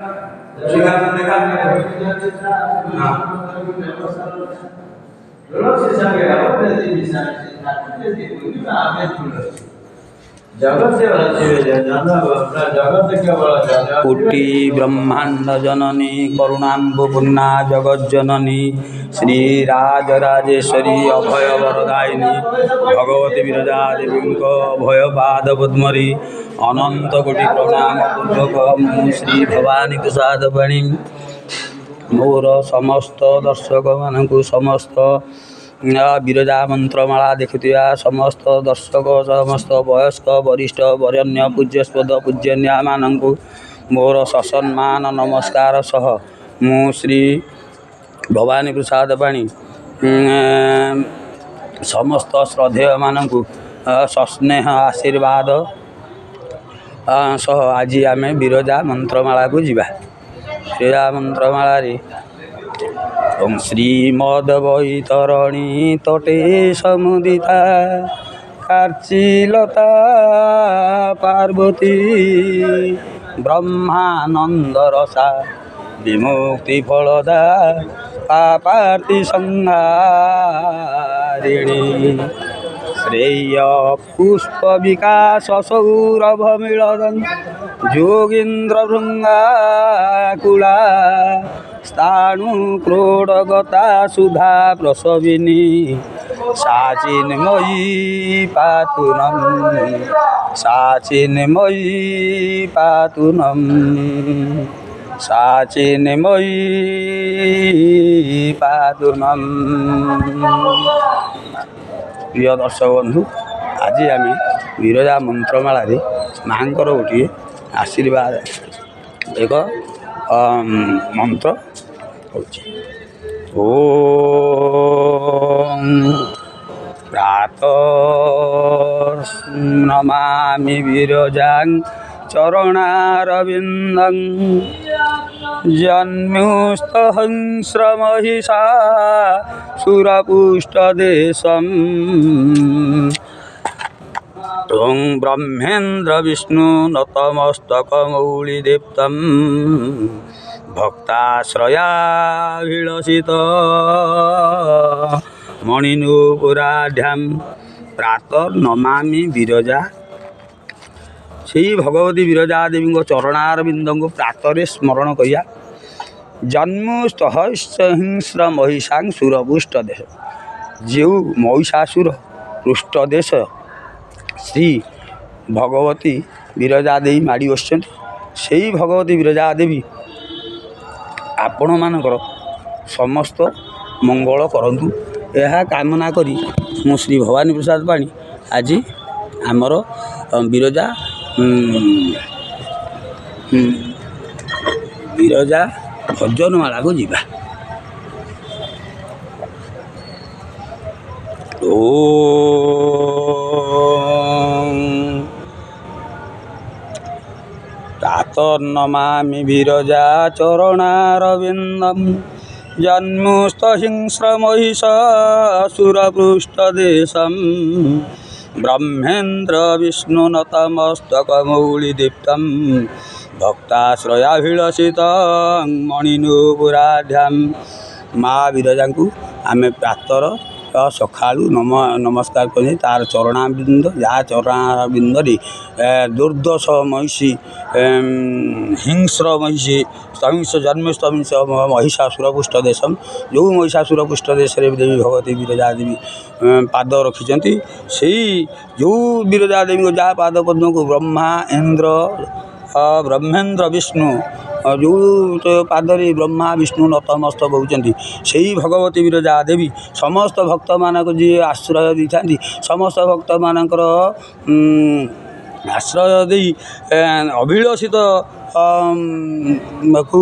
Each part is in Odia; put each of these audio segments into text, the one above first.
ସିଂହାସନ ଦେଖା। ତୁଳସୀ ସଙ୍ଗେ ଆମେ ତୁଳସୀ ଜଗତ ଜଗତ କେବଳ। କୋଟି ବ୍ରହ୍ମାଣ୍ଡ ଜନନୀ କରୁଣାମ୍ବୁ ପୂର୍ଣ୍ଣା ଜଗଜ୍ଜନନୀ ଶ୍ରୀ ରାଜରାଜେଶ୍ୱରୀ ଅଭୟ ବରଦାୟିନୀ ଭଗବତୀ ବିରଜା ଦେବୀଙ୍କ ଅଭୟ ପାଦ ପଦ୍ମରେ ଅନନ୍ତ କୋଟି ପ୍ରଣାମ ପୂର୍ବକ ମୁଁ ଶ୍ରୀ ଭବାନୀ ପ୍ରସାଦ ପାଣି ମୋର ସମସ୍ତ ଦର୍ଶକମାନଙ୍କୁ, ସମସ୍ତ ବିରଜା ମନ୍ତ୍ରମାଳା ଦେଖୁଥିବା ସମସ୍ତ ଦର୍ଶକ, ସମସ୍ତ ବୟସ୍କ, ବରିଷ୍ଠ, ବରେଣ୍ୟ, ପୂଜ୍ୟସ୍ପଦ ପୂଜନୀୟାମାନଙ୍କୁ ମୋର ସସମ୍ମାନ ନମସ୍କାର ସହ ମୁଁ ଶ୍ରୀ ଭବାନୀ ପ୍ରସାଦ ପାଣି ସମସ୍ତ ଶ୍ରଦ୍ଧେୟମାନଙ୍କୁ ସସ୍ନେହ ଆଶୀର୍ବାଦ ସହ ଆଜି ଆମେ ବିରଜା ମନ୍ତ୍ରମାଳାକୁ ଯିବା। ବିରଜା ମନ୍ତ୍ରମାଳାରେ ଓಂ ଶ୍ରୀମଦ ବୈତରଣୀ ତଟେ ସମୁଦିତା କାର୍ଚିଲତା ପାର୍ବତୀ ବ୍ରହ୍ମାନନ୍ଦ ରସା ବିମୁକ୍ତି ଫଳଦା ପାପାର୍ତି ସଂହାରିଣୀ ଶ୍ରେୟ ପୁଷ୍ପ ବିକାଶ ସୌରଭ ମିଳଦଂ ଯୋଗୀନ୍ଦ୍ର ଭୃଙ୍ଗାକୁଳା ସ୍ଥାଣୁ କ୍ରୋଡ଼ଗତା ସୁଧା ପ୍ରସବିନୀ ସାଚିନ୍ମୟୀ ପାତୁନମ୍, ସାଚିନ୍ମୟୀ ପାତୁନମ୍, ସାଚିନ୍ମୟୀ ପାତୁନମ୍। ପ୍ରିୟ ଦର୍ଶକ ବନ୍ଧୁ, ଆଜି ଆମେ ବିରଜା ମନ୍ତ୍ରମାଳାରେ ମାଆଙ୍କର ଗୋଟିଏ ଆଶୀର୍ବାଦ ଏକ ମନ୍ତ୍ର ହେଉଛି। ଓଁ ପ୍ରାତଃ ନମାମି ବିରଜାଂ ଚରଣାରବିନ୍ଦଂ ଜନ୍ମୁସ୍ତହଂସ୍ରମହିଷା ସୁରପୁଷ୍ଟଦେଶಂ ଓଁ ବ୍ରହ୍ମେନ୍ଦ୍ର ବିଷ୍ଣୁ ନତମସ୍ତକମୌଳିଦୀପ୍ତಂ ଭକ୍ତାଶ୍ରୟାଭିଳଷିତ ମଣିନୂପୁରାଢ୍ୟାಂ। ପ୍ରାତଃ ନମାମି ବିରଜା, ସେଇ ଭଗବତୀ ବିରଜା ଦେବୀଙ୍କ ଚରଣାରବିନ୍ଦଙ୍କୁ ପ୍ରାତରେ ସ୍ମରଣ କରିବା। ଜନ୍ମସ୍ତଃ ହିଂସ୍ର ମହିଷାଂ ସୁରପୁଷ୍ଟ ଦେଶ, ଯେଉଁ ମହିଷାସୁର ପୃଷ୍ଠ ଦେଶ ଶ୍ରୀ ଭଗବତୀ ବିରଜା ଦେବୀ ମାଡ଼ି ବସିଛନ୍ତି, ସେଇ ଭଗବତୀ ବିରଜା ଦେବୀ ଆପଣମାନଙ୍କର ସମସ୍ତ ମଙ୍ଗଳ କରନ୍ତୁ, ଏହା କାମନା କରି ମୁଁ ଶ୍ରୀ ଭବାନୀ ପ୍ରସାଦ ପାଣି ଆଜି ଆମର ବିରଜା ବିରଜା ଭଜନମାଳାକୁ ଯିବା। ଓ ପ୍ରାତର୍ନମାମି ବିରଜା ଚରଣାରବିନ୍ଦಂ ଜନ୍ମୁସ୍ତହିଂସ୍ରମହିଷାସୁରପୃଷ୍ଠଦେଶಂ ବ୍ରହ୍ମେନ୍ଦ୍ର ବିଷ୍ଣୁନତମସ୍ତକମୌଳିଦୀପ୍ତಂ ଭକ୍ତାଶ୍ରୟାଭିଳଷିତ ମଣିନୂପୁରାଢ୍ୟାಂ। ମା ବିରଜାଙ୍କୁ ଆମେ ପ୍ରାତର ସକାଳୁ ନମସ୍କାର କରି ତାର ଚରଣାବିନ୍ଦ, ଯାହା ଚରଣାବିନ୍ଦରେ ଦୁର୍ଦଶ ମହିଷୀ, ହିଂସ୍ର ମହିଷୀ, ସ୍ତହିଂସ ଜନ୍ମସ୍ତହିଂସ ମହିଷାସୁରପୃଷ୍ଠ ଦେଶମ, ଯେଉଁ ମହିଷାସୁରପୃଷ୍ଠ ଦେଶରେ ଦେବୀ ଭଗବତୀ ବିରଜା ଦେବୀ ପାଦ ରଖିଛନ୍ତି, ସେଇ ଯେଉଁ ବିରଜା ଦେବୀଙ୍କ ଯାହା ପାଦ ପଦ୍ମକୁ ବ୍ରହ୍ମା ଇନ୍ଦ୍ର ବ୍ରହ୍ମେନ୍ଦ୍ର ବିଷ୍ଣୁ, ଯେଉଁ ପାଦରେ ବ୍ରହ୍ମା ବିଷ୍ଣୁ ନତମସ୍ତକ ହେଉଛନ୍ତି, ସେଇ ଭଗବତୀ ବିରଜା ଦେବୀ ସମସ୍ତ ଭକ୍ତମାନଙ୍କୁ ଯିଏ ଆଶ୍ରୟ ଦେଇଥାନ୍ତି, ସମସ୍ତ ଭକ୍ତମାନଙ୍କର ଆଶ୍ରୟ ଦେଇ ଅଭିଳଷିତ କୁ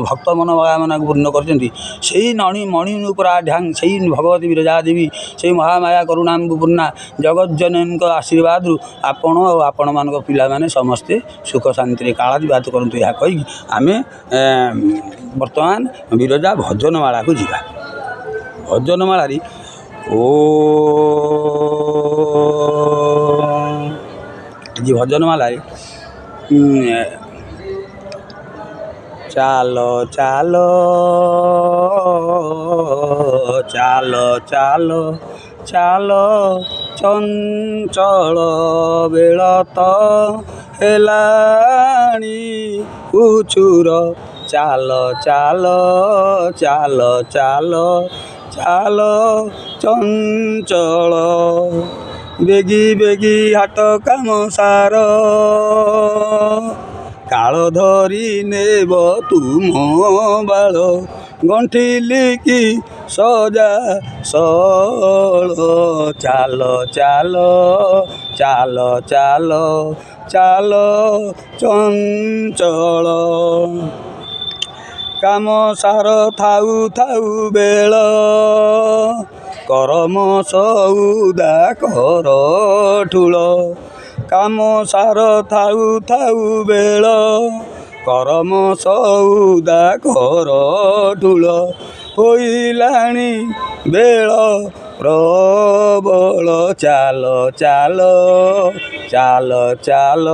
ଭକ୍ତ ମନୋକାମନାକୁ ପୂର୍ଣ୍ଣ କରିଛନ୍ତି, ସେଇ ନଣୀ ମଣିନୁପରାଢ୍ୟାଂ, ସେଇ ଭଗବତୀ ବିରଜା ଦେବୀ, ସେଇ ମହାମାୟା କରୁଣାମ୍ବୁ ପୂର୍ଣ୍ଣା ଜଗଜ୍ଜନନୀଙ୍କ ଆଶୀର୍ବାଦରୁ ଆପଣ ଆଉ ଆପଣମାନଙ୍କ ପିଲାମାନେ ସମସ୍ତେ ସୁଖ ଶାନ୍ତିରେ କାଳାତିପାତ କରନ୍ତୁ, ଏହା କହିକି ଆମେ ବର୍ତ୍ତମାନ ବିରଜା ଭଜନମାଳାକୁ ଯିବା। ଭଜନମାଳାରେ ଓ ଆଜି ଭଜନମାଳାରେ ଚାଲ ଚାଲ ଚାଲ ଚାଲ ଚାଲ ଚଞ୍ଚଳ, ବେଳ ତ ହେଲାଣି ଉଚୁର। ଚାଲ ଚାଲ ଚାଲ ଚାଲ ଚାଲ ଚଞ୍ଚଳ, ବେଗି ବେଗି ହାଟ କାମ ସାର, କାଳ ଧରି ନେବ ତୁମ ବାଳ। ଗଣ୍ଠିଲିକି ସଜା ସଳ। ଚାଲ ଚାଲ ଚାଲ ଚାଲ ଚାଲ ଚଞ୍ଚଳ, କାମ ସାର ଥାଉ ଥାଉ ବେଳ, କରମ ସଉଦା କର ଠୁଳ। କାମ ସାର ଥାଉ ଥାଉ ବେଳ, କରମ ସଉଦା କର ଠୁଳ, ହୋଇଲାଣି ବେଳ ପ୍ରବଳ। ଚାଲ ଚାଲ ଚାଲ ଚାଲ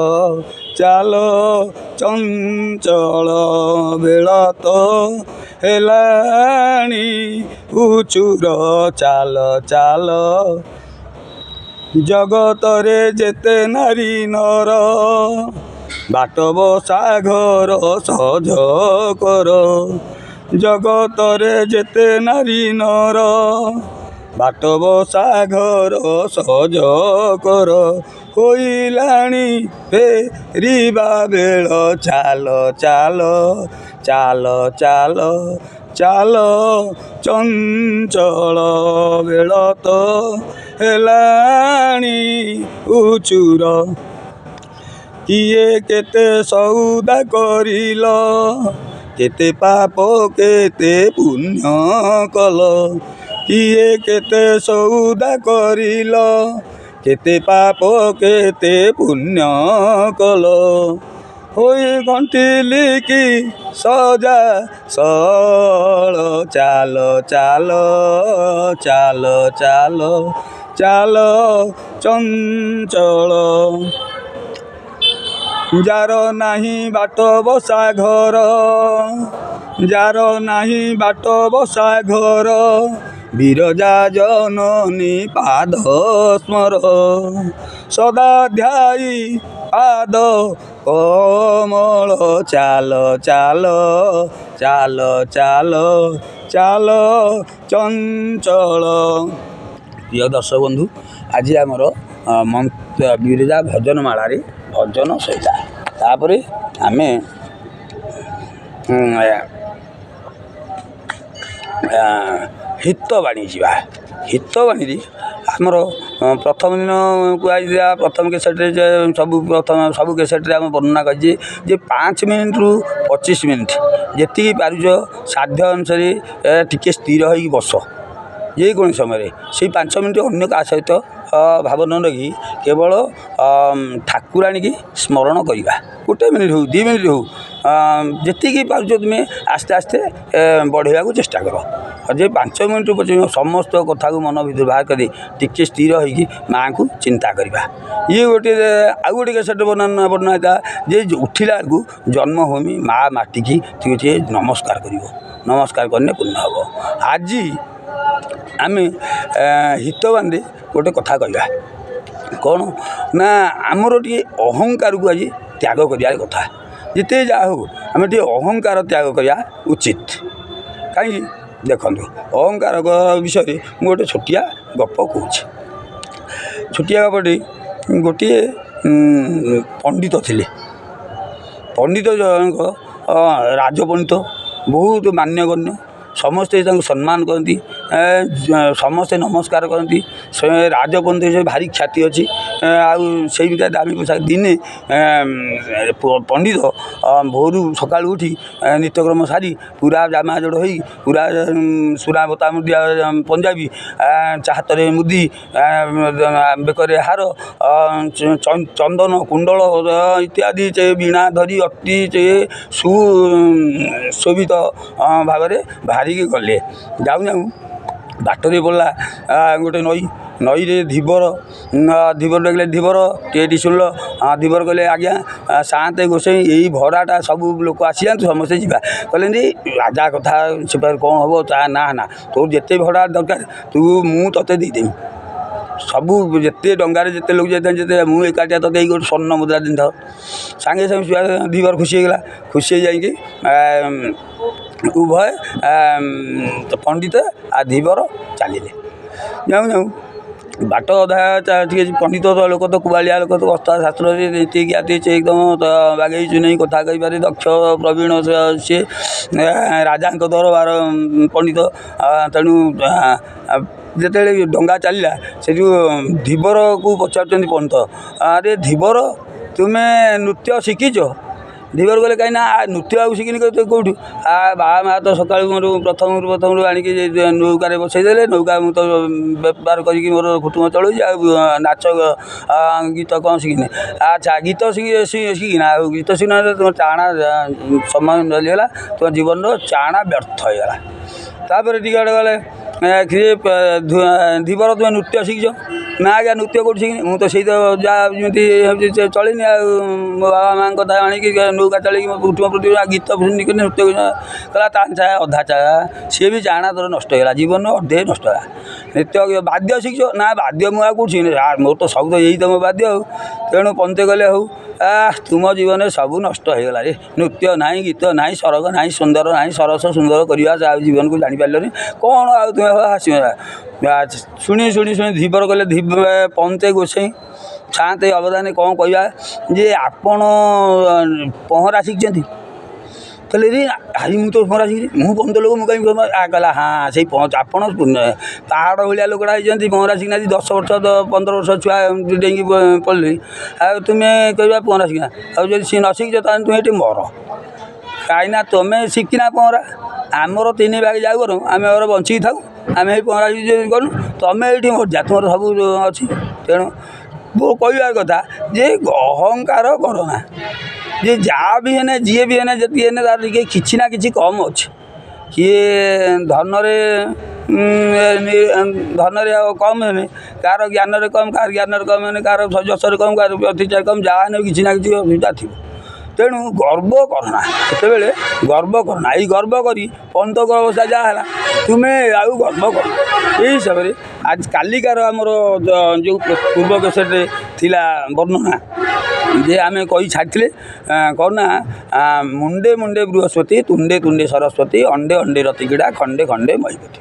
ଚାଲ ଚଞ୍ଚଳ, ବେଳ ତ ହେଲାଣି ଉଚୁର। ଚାଲ ଚାଲ। ଜଗତରେ ଯେତେ ନାରୀ ନର, ବାଟ ବସା ଘର ସଜ କର। ଜଗତରେ ଯେତେ ନାରୀ ନର, ବାଟ ବସା ଘର ସଜ କର, ହୋଇଲାଣି ଫେରିବା ବେଳ। ଚାଲ ଚାଲ ଚାଲ ଚାଲ ଚାଲ ଚଞ୍ଚଳ, ବେଳ ତ ହେଲାଣି ଉଚୁର। କିଏ କେତେ ସଉଦା କରିଲ, କେତେ ପାପ କେତେ ପୁଣ୍ୟ କଲ। କିଏ କେତେ ସଉଦା କରିଲ, କେତେ ପାପ କେତେ ପୁଣ୍ୟ କଲ, ହୋଇ ଘଣ୍ଟିଲିକି ସଜା ସଳ। ଚାଲ ଚାଲ ଚାଲ ଚାଲ ଚାଲ ଚଞ୍ଚଳ, ଯାର ନାହିଁ ବାଟ ବସା ଘର, ଯାର ନାହିଁ ବାଟ ବସା ଘର, ବିରଜା ଜନନୀ ପାଦ ସ୍ମର, ସଦା ଧ୍ୟାଇ ପାଦ କମଳ। ଚାଲ ଚାଲ ଚାଲ ଚାଲ ଚାଲ ଚଞ୍ଚଳ। ପ୍ରିୟ ଦର୍ଶକ ବନ୍ଧୁ, ଆଜି ଆମର ବିରଜା ଭଜନ ମାଳାରେ ଭଜନ ସଇଲା। ତାପରେ ଆମେ ହିତବାଣୀ ଯିବା। ହିତବାଣୀରେ ଆମର ପ୍ରଥମ ଦିନ କୁହାଯାଇଥିଲା, ପ୍ରଥମ କେସେଟ୍ରେ ଯେ ସବୁ ପ୍ରଥମ ସବୁ କେସେଟ୍ରେ ଆମେ ବର୍ଣ୍ଣନା କରିଛି ଯେ 5 ମିନିଟ୍ରୁ 25 ମିନିଟ୍ ଯେତିକି ପାରୁଛ ସାଧ୍ୟ ଅନୁସାରେ ଟିକେ ସ୍ଥିର ହେଇକି ବସ ଯେକୌଣସି ସମୟରେ। ସେଇ 5 ମିନିଟ୍ ଅନ୍ୟ କାହା ସହିତ ଭାବ ନ ରଖି କେବଳ ଠାକୁରାଣୀକି ସ୍ମରଣ କରିବା। 1 ମିନିଟ୍ ହଉ, 2 ମିନିଟ୍ ହଉ, ଯେତିକି ପାରୁଛ ତୁମେ ଆସ୍ତେ ଆସ୍ତେ ବଢ଼େଇବାକୁ ଚେଷ୍ଟା କର ଯେ 5 ମିନିଟ୍ ପର୍ଯ୍ୟନ୍ତ ସମସ୍ତ କଥାକୁ ମନ ଭିତରୁ ବାହାର କରି ଟିକେ ସ୍ଥିର ହେଇକି ମାଆଙ୍କୁ ଚିନ୍ତା କରିବା। ଇଏ ଗୋଟିଏ। ଆଉ ଗୋଟେ କେସେଟ୍ ବର୍ଣ୍ଣନା ହେଇଥିଲା ଯେ ଉଠିଲା ବେଳକୁ ଜନ୍ମଭୂମି ମା ମାଟିକି ଟିକେ ନମସ୍କାର କରିବ, ନମସ୍କାର କଲେ ପୁଣ୍ୟ ହେବ। ଆଜି ଆମେ ହିତବାଣୀରେ ଗୋଟେ କଥା କହିବା କ'ଣ ନା, ଆମର ଟିକେ ଅହଙ୍କାରକୁ ଆଜି ତ୍ୟାଗ କରିବା କଥା। ଯେତେ ଯାହା ହଉ ଆମେ ଟିକେ ଅହଙ୍କାର ତ୍ୟାଗ କରିବା ଉଚିତ। କାହିଁକି ଦେଖନ୍ତୁ, ଅହଙ୍କାର ବିଷୟରେ ମୁଁ ଗୋଟେ ଛୋଟିଆ ଗପ କହୁଛି। ଛୋଟିଆ ଗପଟି, ଗୋଟିଏ ପଣ୍ଡିତ ଥିଲେ। ପଣ୍ଡିତ ଜଣକ ରାଜପଣ୍ଡିତ, ବହୁତ ମାନ୍ୟଗଣ୍ୟ, ସମସ୍ତେ ତାଙ୍କୁ ସମ୍ମାନ କରନ୍ତି, ସମସ୍ତେ ନମସ୍କାର କରନ୍ତି। ସେ ରାଜପଣ୍ଡିତ ହିସାବରେ ଭାରି ଖ୍ୟାତି ଅଛି ଆଉ ସେଇ ଦାମୀ ପୋଷାକ। ଦିନେ ପଣ୍ଡିତ ଭୋରୁ ସକାଳୁ ଉଠି ନିତ୍ୟକ୍ରମ ସାରି ପୁରା ଜାମା ଜୋଡ଼ ହେଇ, ପୁରା ସୁନା ବୋତାମ ଦିଆ ପଞ୍ଜାବୀ, ହାତରେ ମୁଦି, ବେକରେ ହାର, ଚନ୍ଦନ କୁଣ୍ଡଳ ଇତ୍ୟାଦି, ବୀଣା ଧରି ଅତି ସୁଶୋଭିତ ଭାବରେ ବାହାରିକି ଗଲେ। ଯାଉ ଯାଉ ବାଟରେ ପଡ଼ିଲା ଗୋଟେ ନଈ। ନଈରେ ଧୀବର, ଧୀବର ଡାକିଲେ, ଧୀବର ଟିକେ ଏଠି ଶୁଣିଲ। ଧୀବର କହିଲେ, ଆଜ୍ଞା ସାଆନ୍ତେ ଗୋସାଇଁ, ଏଇ ଭଡ଼ାଟା ସବୁ ଲୋକ ଆସିଯାଆନ୍ତୁ, ସମସ୍ତେ ଯିବା। କହିଲେ, ରାଜା କଥା ସେ ପାଖରେ କ'ଣ ହେବ ତା? ନା ନା, ତୋର ଯେତେ ଭଡ଼ା ଦରକାର ତୁ ମୁଁ ତୋତେ ଦେଇଦେବି ସବୁ। ଯେତେ ଡଙ୍ଗାରେ ଯେତେ ଲୋକ ଯାଇଥାନ୍ତି, ଯେତେ ମୁଁ ଏକାଟିଆ ତୋତେ ଏଇ ଗୋଟେ ସ୍ୱର୍ଣ୍ଣ ମୁଦ୍ରା ଦେଇଥାଉ। ସାଙ୍ଗେ ସାଙ୍ଗେ ଧୀବର ଖୁସି ହେଇଗଲା। ଖୁସି ହେଇଯାଇକି ଉଭୟ ପଣ୍ଡିତ ଆଉ ଧୀବର ଚାଲିଲେ। ଯାଉ ଯାଉ ବାଟ ଅଧା ଟିକେ, ପଣ୍ଡିତ ଲୋକ ତ କୁଆଳିଆ ଲୋକ ତ, ଅସ୍ତା ଶାସ୍ତ୍ରରେ ଜ୍ଞାତି, ସେ ଏକଦମ ବାଗେଇ ଚୁନେଇ କଥା କହିପାରେ, ଦକ୍ଷ ପ୍ରବୀଣ ସିଏ, ରାଜାଙ୍କ ଦରବାର ପଣ୍ଡିତ। ତେଣୁ ଯେତେବେଳେ ଡଙ୍ଗା ଚାଲିଲା, ସେଠୁ ଧୀବରକୁ ପଚାରୁଛନ୍ତି ପଣ୍ଡିତ, ଆରେ ଧୀବର, ତୁମେ ନୃତ୍ୟ ଶିଖିଛ? ଧୀବର କହିଲେ, କାହିଁକି ନା ନୃତ୍ୟ ଆଉ ଶିଖିନି କେଉଁଠୁ? ଆ ବାବା ମା ତ ସକାଳୁ ମୋର ପ୍ରଥମରୁ ଆଣିକି ନୌକାରେ ବସେଇଦେଲେ, ନୌକା ମୁଁ ତ ବେପାର କରିକି ମୋର କୁଟୁମ୍ବ ଚଳଉଛି, ଆଉ ନାଚ ଗୀତ କ'ଣ ଶିଖିନି? ଆଚ୍ଛା, ଗୀତ ଶିଖିନା ଆଉ ଗୀତ ଶିଖିନା, ତୁମ ଚାଣା ସମୟ ଚାଲିଗଲା, ତୁମ ଜୀବନର ଚାଣା ବ୍ୟର୍ଥ ହେଇଗଲା। ତାପରେ ଟିକେ ଆଡ଼େ ଗଲେ, ଧୀବର, ତୁମେ ନୃତ୍ୟ ଶିଖିଛ? ନା ଆଜ୍ଞା, ନୃତ୍ୟ କେଉଁଠି ଶିଖିନି, ମୁଁ ତ ସେଇ ତ ଯାହା ଯେମିତି ହେଉଛି ଚଳିନି, ଆଉ ମୋ ବାବା ମାଆଙ୍କ କଥା ଆଣିକି ନୌକା ଚଳେଇକି ମୋ କୁଟୁମ୍ବ ପ୍ରତି ଗୀତ ଶୁଣିକି ନୃତ୍ୟ କହିଲା। ତା ଅଧା ଚା ସିଏ ବି ଚାଣା ତୋର ନଷ୍ଟ ହେଇଗଲା, ଜୀବନ ଅଧେ ନଷ୍ଟ ହେଲା। ନୃତ୍ୟ ବାଦ୍ୟ ଶିଖିଛ? ନା, ବାଦ୍ୟ ମୁଁ ଆଉ କେଉଁଠି ଶିଖିନି, ମୋର ତ ସବୁ ତ ଏଇ ତମ ବାଦ୍ୟ ଆଉ। ତେଣୁ ପନ୍ତେ କହିଲେ, ହଉ, ତୁମ ଜୀବନରେ ସବୁ ନଷ୍ଟ ହେଇଗଲା ରେ, ନୃତ୍ୟ ନାହିଁ, ଗୀତ ନାହିଁ, ସରଗ ନାହିଁ, ସୁନ୍ଦର ନାହିଁ, ସରସ ସୁନ୍ଦର କରିବା ଆଉ ଜୀବନକୁ ଜାଣିପାରିଲନି କ'ଣ ଆଉ ତୁମେ ଆସିବ। ଶୁଣି ଶୁଣି ଶୁଣି ଧୀବର କହିଲେ, ପନ୍ତେ ଗୋସାଇଁ, ସାଆନ୍ତେ ଅବଦାନ, କ'ଣ କହିବା ଯେ ଆପଣ ପହଁରା ଶିଖିଛନ୍ତି? କହିଲେ, ରେ ଭାଇ, ମୁଁ ତ ପହଁରା ଶିଖିନି, ମୁଁ ପନ୍ତ ଲୋକ, ମୁଁ କାହିଁକି? କହିଲା, ହଁ, ସେଇ ଆପଣ ପାହାଡ଼ ଭଳିଆ ଲୋକଟା ହେଇଛନ୍ତି, ପହଁରା ଶିଖିନାହାନ୍ତି, 10 ବର୍ଷ 15 ବର୍ଷ ଛୁଆ ଡେଇଁକି ପଡ଼ିଲି, ଆଉ ତୁମେ କହିବା ପହଁରା ଶିଖିନା? ଆଉ ଯଦି ନ ଶିଖିଛ ତାହେଲେ ତୁମେ ଏଠି ମର। କାହିଁକିନା ତୁମେ ଶିଖିନା ପହଁରା, ଆମର ତିନି ଭାଗ ଯାଉ କରୁ, ଆମେ ଘର ବଞ୍ଚିକି ଥାଉ, ଆମେ ଏଇ ପହଁରା କରୁ, ତୁମେ ଏଇଠି ମରିଯା, ତୁମର ସବୁ ଅଛି। ତେଣୁ ମୋ କହିବା କଥା ଯେ ଅହଙ୍କାର କରନା, ଯେ ଯାହା ବି ହେନେ, ଯିଏ ବି ହେନେ, ଯେତିକି ହେନେ ତାର ଟିକେ କିଛି ନା କିଛି କମ୍ ଅଛି। କିଏ ଧନରେ ଧନରେ ଆଉ କମ୍ ହେନେ, କାହାର ଜ୍ଞାନରେ କମ୍, କାହାର ଜ୍ଞାନରେ କମ୍ ହେନେ, କାହାର ଯଶରେ କମ୍, କାହାର ପ୍ରତିଷ୍ଠାରେ କମ୍, ଯାହା ହେନେ କିଛି ନା କିଛି ଅସୁବିଧା ଥିବ। ତେଣୁ ଗର୍ବ କରନା, ସେତେବେଳେ ଗର୍ବ କରନା। ଏଇ ଗର୍ବ କରି ପଣ୍ଡିତଙ୍କ ଅବସ୍ଥା ଯାହା ହେଲା, ତୁମେ ଆଉ ଗର୍ବ କର। ଏଇ ହିସାବରେ ଆଜି କାଲିକାର ଆମର ଯେଉଁ ପୂର୍ବ କେସେଟ୍ରେ ଥିଲା ବର୍ଣ୍ଣନା ଯେ ଆମେ କହି ଛାଡ଼ିଥିଲେ କ'ଣ ନା, ମୁଣ୍ଡେ ମୁଣ୍ଡେ ବୃହସ୍ପତି, ତୁଣ୍ଡେ ତୁଣ୍ଡେ ସରସ୍ୱତୀ, ଅଣ୍ଡେ ଅଣ୍ଡେ ରତିକିଡ଼ା, ଖଣ୍ଡେ ଖଣ୍ଡେ ମହିପତି।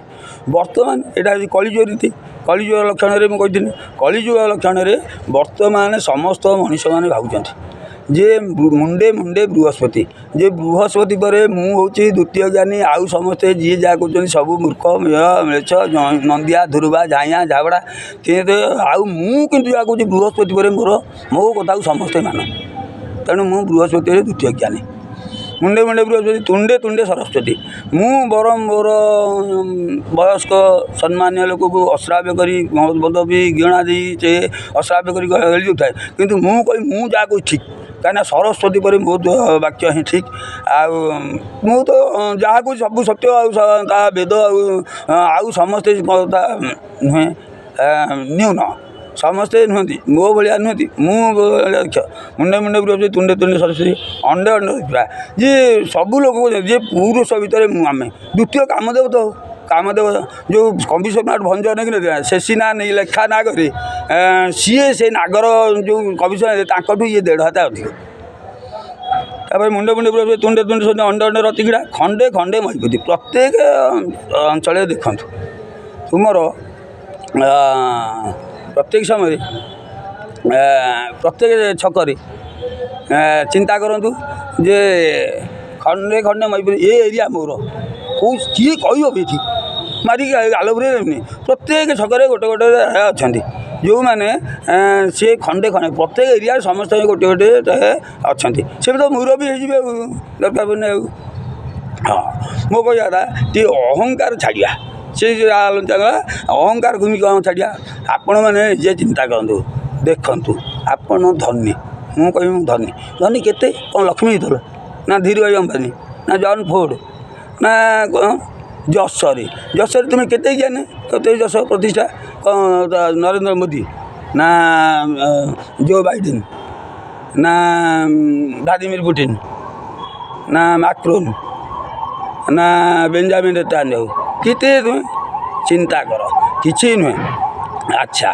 ବର୍ତ୍ତମାନ ଏଇଟା ହେଉଛି କଳିଯୁଗ ରୀତି। କଳିଯୁଗ ଲକ୍ଷଣରେ ମୁଁ କହିଥିଲି, କଳିଯୁଗ ଲକ୍ଷଣରେ ବର୍ତ୍ତମାନ ସମସ୍ତ ମଣିଷମାନେ ଭାବୁଛନ୍ତି ଯେ ମୁଣ୍ଡେ ମୁଣ୍ଡେ ବୃହସ୍ପତି, ଯେ ବୃହସ୍ପତି ପରେ ମୁଁ ହେଉଛି ଦ୍ୱିତୀୟ ଜ୍ଞାନୀ, ଆଉ ସମସ୍ତେ ଯିଏ ଯାହା କହୁଛନ୍ତି ସବୁ ମୂର୍ଖ, ମ୍ଳେଚ୍ଛ, ନନ୍ଦିଆ, ଧୁରୁବା, ଝାଇଁଆ, ଝାବଡ଼ା। କିନ୍ତୁ ଆଉ ମୁଁ କିନ୍ତୁ ଯାହା କହୁଛି, ବୃହସ୍ପତି ପରେ ମୋର ମୋ କଥାକୁ ସମସ୍ତେ ମାନ, ତେଣୁ ମୁଁ ବୃହସ୍ପତିରେ ଦ୍ୱିତୀୟ ଜ୍ଞାନୀ। ମୁଣ୍ଡେ ମୁଣ୍ଡେ ବୃହସ୍ପତି, ତୁଣ୍ଡେ ତୁଣ୍ଡେ ସରସ୍ୱତୀ। ମୁଁ ବରଂ ମୋର ବୟସ୍କ ସମ୍ମାନୀୟ ଲୋକକୁ ଅଶ୍ରାବ୍ୟ କରି ମଦ ବି ଗିଣା ଦେଇ ସେ ଅଶ୍ରାବ୍ୟ କରି ଗଳି ଦେଉଥାଏ, କିନ୍ତୁ ମୁଁ କହିବି ମୁଁ ଯାହା କହୁଛି ଠିକ୍, କାହିଁକିନା ସରସ୍ୱତୀ ପରେ ମୋ ବାକ୍ୟ ହିଁ ଠିକ୍, ଆଉ ମୁଁ ତ ଯାହାକୁ ସବୁ ସତ୍ୟ, ଆଉ ତା ବେଦ, ଆଉ ସମସ୍ତେ ତା ନୁହେଁ, ନ୍ୟୁନ ସମସ୍ତେ ନୁହନ୍ତି, ମୋ ଭଳିଆ ନୁହନ୍ତି, ମୁଁ ଦେଖ। ମୁଣ୍ଡେ ମୁଣ୍ଡେ ବୃହସ୍ପତି, ତୁଣ୍ଡେ ତୁଣ୍ଡେ ସରସ୍ୱତୀ, ଅଣ୍ଡେ ଅଣ୍ଡେ ପୁରା ଯେ ସବୁ ଲୋକ ଯେ ପୁରୁଷ ଭିତରେ ମୁଁ ଆମେ ଦ୍ୱିତୀୟ। କାମଦେବ ତ କାମଦେବ ଯେଉଁ କବିସମ୍ରାଟ ଭଞ୍ଜ ନେଇକି ଶେଷୀ ନା ନେଇ ଲେଖା ନାଗରେ, ସିଏ ସେ ନାଗର ଯେଉଁ କବି ତାଙ୍କଠୁ ଇଏ ଦେଢ଼ ହାତ ଅଧିକ। ତାପରେ ମୁଣ୍ଡେ ମୁଣ୍ଡେ ବୃହସ୍ପତି, ତୁଣ୍ଡେ ତୁଣ୍ଡେ ସରସ୍ୱତୀ, ଅଣ୍ଡେ ଅଣ୍ଡେ ରତିକିଡ଼ା, ଖଣ୍ଡେ ଖଣ୍ଡେ ମହିପତି। ପ୍ରତ୍ୟେକ ଅଞ୍ଚଳରେ ଦେଖନ୍ତୁ ତୁମର ପ୍ରତ୍ୟେକ ସମୟରେ ପ୍ରତ୍ୟେକ ଛକରେ ଚିନ୍ତା କରନ୍ତୁ ଯେ ଖଣ୍ଡେ ଖଣ୍ଡେ ମହିପତି, ଏ ଏରିଆ ମୋର, କେଉଁ କିଏ କହିବ ଏଠି ମାରିକି ଗାଲ ପୁରେଇ। ପ୍ରତ୍ୟେକ ଛକରେ ଗୋଟେ ଗୋଟେ ଅଛନ୍ତି ଯେଉଁମାନେ ସିଏ ଖଣ୍ଡେ ଖଣ୍ଡେ, ପ୍ରତ୍ୟେକ ଏରିଆରେ ସମସ୍ତେ ଗୋଟେ ଗୋଟେ ଅଛନ୍ତି, ସେ ବି ତ ମୁରବି ହେଇଯିବେ ଆଉ ଦରକାର ପଡ଼ୁନି ଆଉ। ହଁ, ମୋ କହିବା କଥା ଟିକେ ଅହଙ୍କାର ଛାଡ଼ିବା। ସେ ଆଲୋଚନା କଲା ଅହଙ୍କାର କେମିତି କ'ଣ ଛାଡ଼ିବା। ଆପଣମାନେ ନିଜେ ଚିନ୍ତା କରନ୍ତୁ, ଦେଖନ୍ତୁ ଆପଣ ଧନୀ, ମୁଁ କହିବି ମୁଁ ଧନୀ। ଧନୀ କେତେ କ'ଣ? ଲକ୍ଷ୍ମୀ ମିତ୍ତଲ ନା ଧୀରୁ ଭାଇ ଅମ୍ବାନୀ ନା ଜନ୍ ଫୋର୍ଡ଼ ନା କ'ଣ? ଯଶରେ। ଯଶରେ ତୁମେ କେତେ ଜ୍ଞାନ, କେତେ ଯଶ ପ୍ରତିଷ୍ଠା? କ'ଣ ନରେନ୍ଦ୍ର ମୋଦି ନା ଜୋ ବାଇଡେନ୍ ନା ଭ୍ଲାଦିମିର ପୁଟିନ ନା ମାକ୍ରୋନ୍ ନା ବେଞ୍ଜାମିନ୍ ନେତାନ୍ୟାହୁ? କେତେ ତୁମେ ଚିନ୍ତା କର, କିଛି ନୁହେଁ। ଆଚ୍ଛା,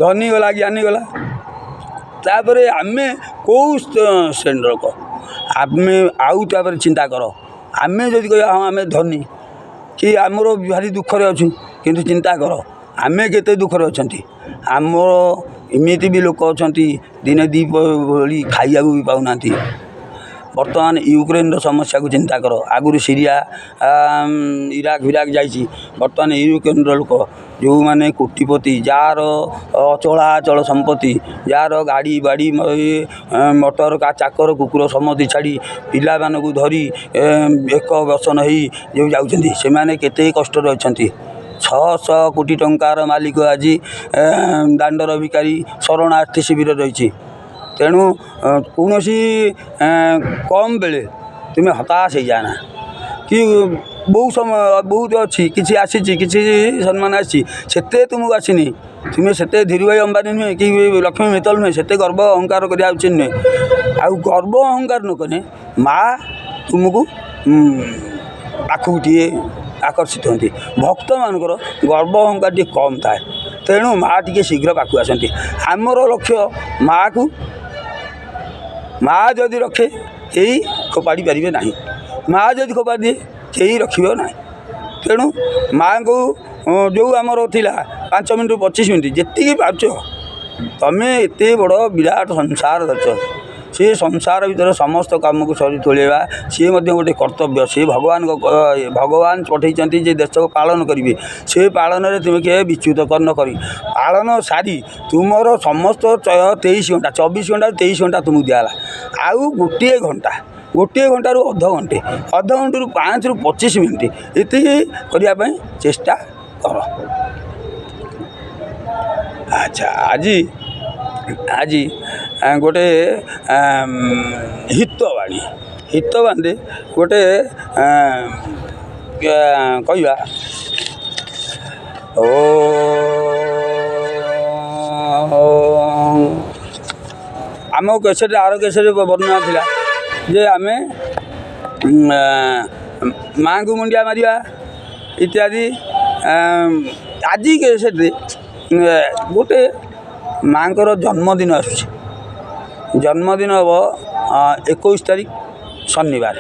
ଧନୀ ଗଲା, ଜ୍ଞାନୀ ଗଲା, ତାପରେ ଆମେ କେଉଁ ଶ୍ରେଣୀର ଲୋକ ଆମେ? ଆଉ ତାପରେ ଚିନ୍ତା କର, ଆମେ ଯଦି କହିବା ହଁ ଆମେ ଧନୀ କି ଆମର ଭାରି ଦୁଃଖରେ ଅଛୁ, କିନ୍ତୁ ଚିନ୍ତା କର ଆମେ କେତେ ଦୁଃଖରେ ଅଛନ୍ତି। ଆମର ଏମିତି ବି ଲୋକ ଅଛନ୍ତି ଦିନେ ଦୁଇ ଭଳି ଖାଇବାକୁ ବି ପାଉନାହାନ୍ତି। ବର୍ତ୍ତମାନ ୟୁକ୍ରେନ୍ର ସମସ୍ୟାକୁ ଚିନ୍ତା କର। ଆଗରୁ ସିରିଆ, ଇରାକ ଫିରାକ ଯାଇଛି, ବର୍ତ୍ତମାନ ୟୁକ୍ରେନ୍ର ଲୋକ ଯେଉଁମାନେ କୋଟିପତି, ଯାହାର ଅଚଳାଚଳ ସମ୍ପତ୍ତି, ଯାହାର ଗାଡ଼ି ବାଡ଼ି ମଟର ଚାକର କୁକୁର ସମତି ଛାଡ଼ି ପିଲାମାନଙ୍କୁ ଧରି ଏକ ବସନ ହେଇ ଯେଉଁ ଯାଉଛନ୍ତି, ସେମାନେ କେତେ କଷ୍ଟରେ ଅଛନ୍ତି। 600 କୋଟି ଟଙ୍କାର ମାଲିକ ଆଜି ଦାଣ୍ଡର ଭିକାରୀ ଶରଣାର୍ଥୀ ଶିବିର ରହିଛି। ତେଣୁ କୌଣସି କମ୍ ବେଳେ ତୁମେ ହତାଶ ହେଇଯାଅନା କି ବହୁ ସମୟ ବହୁତ ଅଛି, କିଛି ଆସିଛି, କିଛି ସମ୍ମାନ ଆସିଛି, ସେତେ ତୁମକୁ ଆସିନି। ତୁମେ ସେତେ ଧୀରୁଭାଇ ଅମ୍ବାନୀ ନୁହେଁ କି ଲକ୍ଷ୍ମୀ ମିତ୍ତଲ ନୁହେଁ, ସେତେ ଗର୍ବ ଅହଙ୍କାର କରିବା ଉଚିତ ନୁହେଁ। ଆଉ ଗର୍ବ ଅହଙ୍କାର ନ କଲେ ମା ତୁମକୁ ପାଖକୁ ଟିକେ ଆକର୍ଷିତ ହୁଅନ୍ତି। ଭକ୍ତମାନଙ୍କର ଗର୍ବ ଅହଙ୍କାର ଟିକେ କମ୍ ଥାଏ, ତେଣୁ ମା ଟିକେ ଶୀଘ୍ର ପାଖକୁ ଆସନ୍ତି। ଆମର ଲକ୍ଷ୍ୟ ମାଆକୁ, ମା ଯଦି ରଖେ କେହି ଫୋପାଡ଼ି ପାରିବେ ନାହିଁ, ମା ଯଦି ଫୋପାଡ଼ି ଦିଏ କେହି ରଖିବ ନାହିଁ। ତେଣୁ ମାଆଙ୍କୁ ଯେଉଁ ଆମର ଥିଲା 5 ମିନିଟ୍ରୁ 25 ମିନିଟ୍ ଯେତିକି ପାରୁଛ, ତମେ ଏତେ ବଡ଼ ବିରାଟ ସଂସାର ଧରିଛ, ସେ ସଂସାର ଭିତରେ ସମସ୍ତ କାମକୁ ସରି ତୋଳେଇବା ସିଏ ମଧ୍ୟ ଗୋଟେ କର୍ତ୍ତବ୍ୟ। ସେ ଭଗବାନଙ୍କ, ଭଗବାନ ପଠେଇଛନ୍ତି ଯେ ଦେଶକୁ ପାଳନ କରିବେ, ସେ ପାଳନରେ ତୁମେ କେବେ ବିଚ୍ୟୁତ ନ କରି ପାଳନ ସାରି ତୁମର ସମସ୍ତ 23 ଘଣ୍ଟା, 24 ଘଣ୍ଟା, 23 ଘଣ୍ଟା ତୁମକୁ ଦିଆହେଲା, ଆଉ ଗୋଟିଏ ଘଣ୍ଟା, ଗୋଟିଏ ଘଣ୍ଟାରୁ ଅଧଘଣ୍ଟେ, ଅଧଘଣ୍ଟାରୁ 5ରୁ 25 ମିନିଟ୍ ଏତିକି କରିବା ପାଇଁ ଚେଷ୍ଟା କର। ଆଚ୍ଛା, ଆଜି ଗୋଟେ ହିତବାଣୀ, ହିତବାଣୀରେ ଗୋଟେ କହିବା। ଓ ଆମ କେଶରେ, ଆର କେଶରେ ବର୍ଣ୍ଣନା ଥିଲା ଯେ ଆମେ ମାଆଙ୍କୁ ମୁଣ୍ଡିଆ ମାରିବା ଇତ୍ୟାଦି। ଆଜି ସେଠି ଗୋଟେ ମାଆଙ୍କର ଜନ୍ମଦିନ ଆସୁଛି। ଜନ୍ମଦିନ ହେବ 21 ତାରିଖ ଶନିବାର।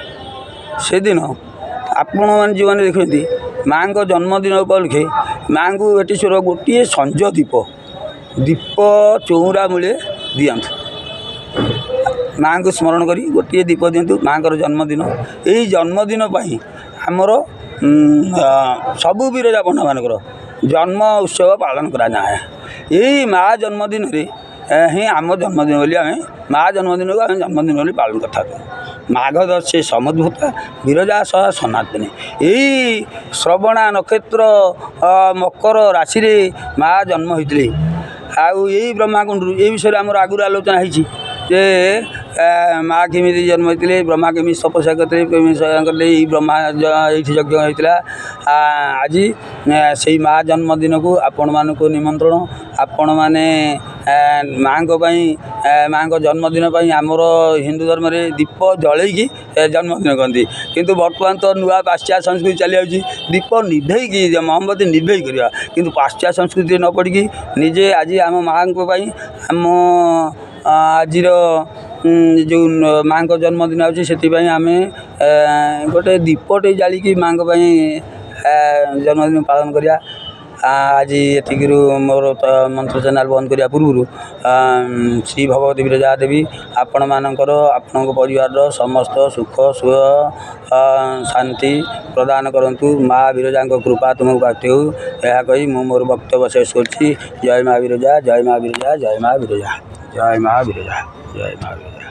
ସେଦିନ ଆପଣମାନେ ଯେଉଁମାନେ ଦେଖୁଛନ୍ତି, ମାଆଙ୍କ ଜନ୍ମଦିନ ଉପଲକ୍ଷେ ମାଆଙ୍କୁ ଭେଟେଶ୍ୱର ଗୋଟିଏ ସଞ୍ଜ ଦୀପ, ଦୀପ ଚଉରା ମୂଳେ ଦିଅନ୍ତୁ। ମାଆଙ୍କୁ ସ୍ମରଣ କରି ଗୋଟିଏ ଦୀପ ଦିଅନ୍ତୁ। ମାଆଙ୍କର ଜନ୍ମଦିନ, ଏଇ ଜନ୍ମଦିନ ପାଇଁ ଆମର ସବୁ ବିରଜା ପଣ୍ଡାମାନଙ୍କର ଜନ୍ମ ଉତ୍ସବ ପାଳନ କରାଯାଏ। ଏଇ ମା ଜନ୍ମଦିନରେ ହିଁ ଆମ ଜନ୍ମଦିନ ବୋଲି, ଆମେ ମା ଜନ୍ମଦିନକୁ ଆମେ ଜନ୍ମଦିନ ବୋଲି ପାଳନ କରିଥାଉ। ମାଘ ଦର୍ଶେ ସମୁଦ୍ଭୂତା ବିରଜା ସହ ସନାତନୀ। ଏଇ ଶ୍ରବଣା ନକ୍ଷତ୍ର ମକର ରାଶିରେ ମା ଜନ୍ମ ହୋଇଥିଲେ। ଆଉ ଏଇ ବ୍ରହ୍ମାକୁଣ୍ଡରୁ, ଏଇ ବିଷୟରେ ଆମର ଆଗରୁ ଆଲୋଚନା ହେଇଛି ଯେ ମା କେମିତି ଜନ୍ମ ହେଇଥିଲେ, ବ୍ରହ୍ମା କେମିତି ତପସ୍ୟା କରିଥିଲେ, କେମିତି କରିଥିଲେ, ଏଇ ବ୍ରହ୍ମା ଏଇଠି ଯଜ୍ଞ ହେଇଥିଲା। ଆଜି ସେଇ ମା ଜନ୍ମଦିନକୁ ଆପଣମାନଙ୍କୁ ନିମନ୍ତ୍ରଣ। ଆପଣମାନେ ମାଆଙ୍କ ପାଇଁ, ମାଆଙ୍କ ଜନ୍ମଦିନ ପାଇଁ ଆମର ହିନ୍ଦୁ ଧର୍ମରେ ଦୀପ ଜଳେଇକି ଜନ୍ମଦିନ କରନ୍ତି, କିନ୍ତୁ ବର୍ତ୍ତମାନ ତ ନୂଆ ପାଶ୍ଚାତ୍ୟ ସଂସ୍କୃତି ଚାଲିଯାଉଛି, ଦୀପ ନିଭେଇକି, ମହମବତୀ ନିଭେଇ କରିବା। କିନ୍ତୁ ପାଶ୍ଚାତ୍ୟ ସଂସ୍କୃତିରେ ନ ପଡ଼ିକି ନିଜେ ଆଜି ଆମ ମାଆଙ୍କ ପାଇଁ, ଆମ ଆଜିର ଯେଉଁ ମାଆଙ୍କ ଜନ୍ମଦିନ ଅଛି, ସେଥିପାଇଁ ଆମେ ଗୋଟେ ଦୀପଟେ ଜାଳିକି ମାଆଙ୍କ ପାଇଁ ଜନ୍ମଦିନ ପାଳନ କରିବା। ଆଜି ଏତିକିରୁ ମୋର ମନ୍ତ୍ର ଚ୍ୟାନେଲ୍ ବନ୍ଦ କରିବା ପୂର୍ବରୁ, ଶ୍ରୀ ଭଗବତୀ ବିରଜା ଦେବୀ ଆପଣମାନଙ୍କର, ଆପଣଙ୍କ ପରିବାରର ସମସ୍ତ ସୁଖ ଶାନ୍ତି ପ୍ରଦାନ କରନ୍ତୁ। ମା ବିରଜାଙ୍କ କୃପା ତୁମକୁ ପ୍ରାପ୍ତି ହେଉ, ଏହା କହି ମୁଁ ମୋର ବକ୍ତବ୍ୟ ଶେଷ କରୁଛି। ଜୟ ମା ବିରଜା, ଜୟ ମା ବିରଜା, ଜୟ ମା ବିରଜା, ଜୟ ମା ବିରଜା, ଜୟ ମା ବିରଜା।